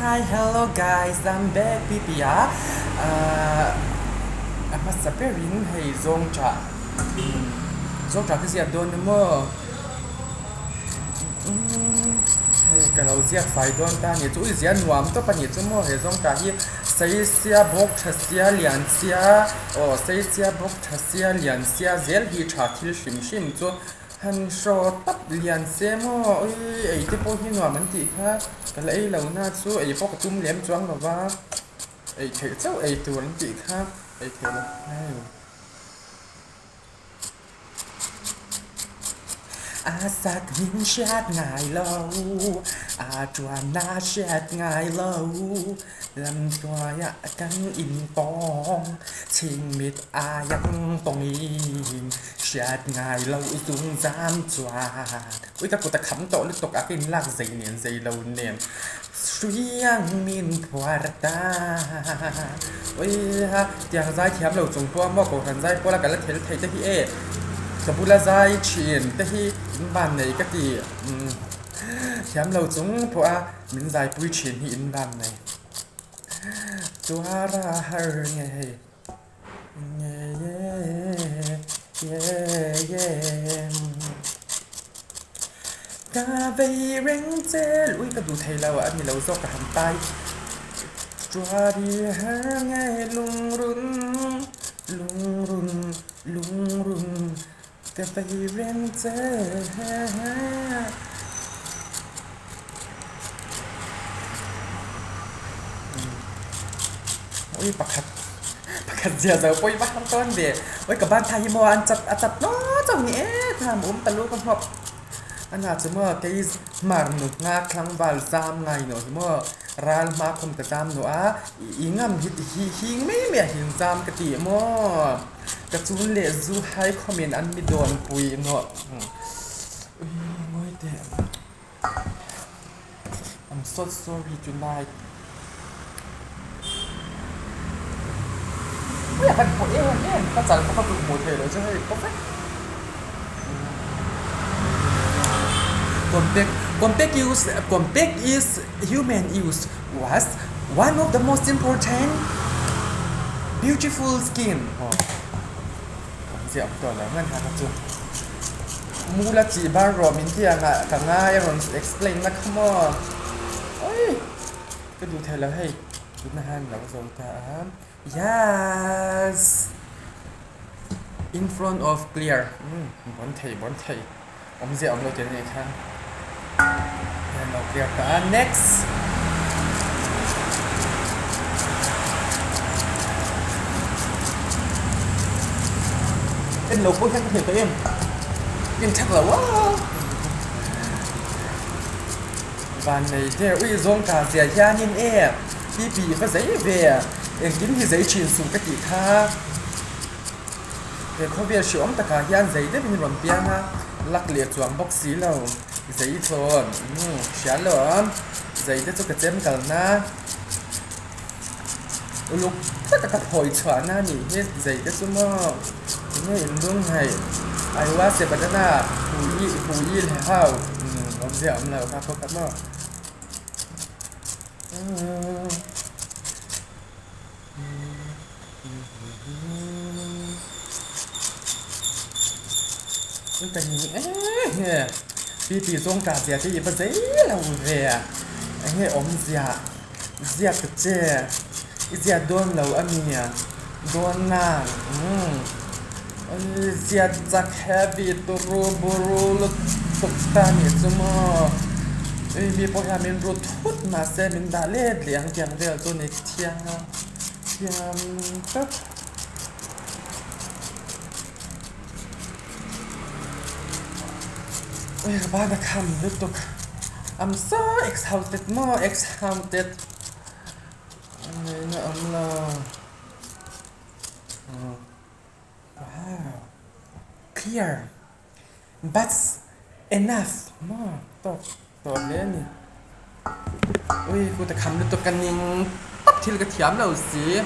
Hi hello guys I'm back pp a ahh a hmasa berin hei zawngṭah zawngṭah ka ziak dawn emaw hei ka lo ziak fai dawn ta a ni chu ui zia nuam tawp a ni chu maw he zawngṭah hi sei sia bawk tha sia lian sia aw sei sia bawk tha sia lian sia zel hi tha thil hrim hrim chu. Han hraw tap lian se maw ui ei te pawh hi nuam an tih kha ka la ei lo na chu ei pawh ka tum lem chuang lo va ei theih chauh ei tur an tih kha ei theih lo hei. A sak min hriat ngai lo a tuanna hriat ngai lo lam hnuaiah kan intawng chhingmit aiang tawngin hriat ngai lo zung zam chuan ui ka kut a kham tawh lutuk a ka inlak zei nen zei lo nen hruiang min phuar ta ui ha tiang zai thiam lo chung pawh a maw kohhran zai pawla ka la thel thei te hi e ka bula zai thin te hi in van nei ka ti thiam lo chung pawh a min zaipui thin hi in van nei tuara har nge hei. Ka vei reng che ui ka duh thei lo a ni lo zawk ka han tai Tuari her nge lungrun lungrun lungrun ka vei reng che Ui pakhat pakhat zia zo pawh i va ham tawn ve. Ui ka ban tha hi maw an chat a chat naw chauh ni e tham um ta lu ka hmawk. A na chu maw kei hmar nu nga thlangval zam ngai naw hi maw ral hma khum ka zam naw a i ngam hi hi hing mai mai a hing zam ka ti maw ka chun leh zu hai khawm in an mi dawn pui naw. Ui ngawi teh. I'm so sorry tonight. Ui a kan pawh em em ka chal pawh ka kut hmuh theih loh chu hei perfect. Compact compact use compact is human use was one of the most important beautiful skin. Oh. Ziah awm tawh lo ngan kha chu. Mula chih bar rawh min tih ang ah ka ngai a rawn explain na kha maw. Oi! Ka duh thei lo hei. Tuna han lo zo ta a. Yes! In front of clear. Umm bon thei bon thei. Awmzia awm lo tih a nih kha. Hian lo clear ta a. Next! En lo pawh hian ka thei tawh em? En thak lo a. Van nei der ui zawng ta zia hianin e pipi i va zei ve engkim hi zei thin suh ka tih kha. He khawvel hriawm takah hian zei deuhin rawn piang a, lak leh chuang bawk si lo. Zei thawn, umm, hria lo a, zei te chu ka chem kalna uluk taka ka phawi chhuahna a nih hi, zei te chu maw enge in lung ngaih I was a banana hu i hu i le hau, umm, awmzia a awm lo kha khaw khat maw. Ka ning em em pipi zawng ta zia te i va zei lo ve a enge awmzia ziak ta che i ziat dawn lo a mi dawn nang umm ziat chak heavy turu buru lutuk ta nih chu maw mi pawh hian min rut thut mahse min dah let leh ang tiang vel chu ni thiang a. Thiam tak. Ui ka ban a kham lutuk. I'm so excited maw excited. Ngaihna awm lo. Wow. Clear. But enough maw tawk tawh hle a ni. Ui ku ta kham lutuk ka ning tawp thil ka thiam lo si.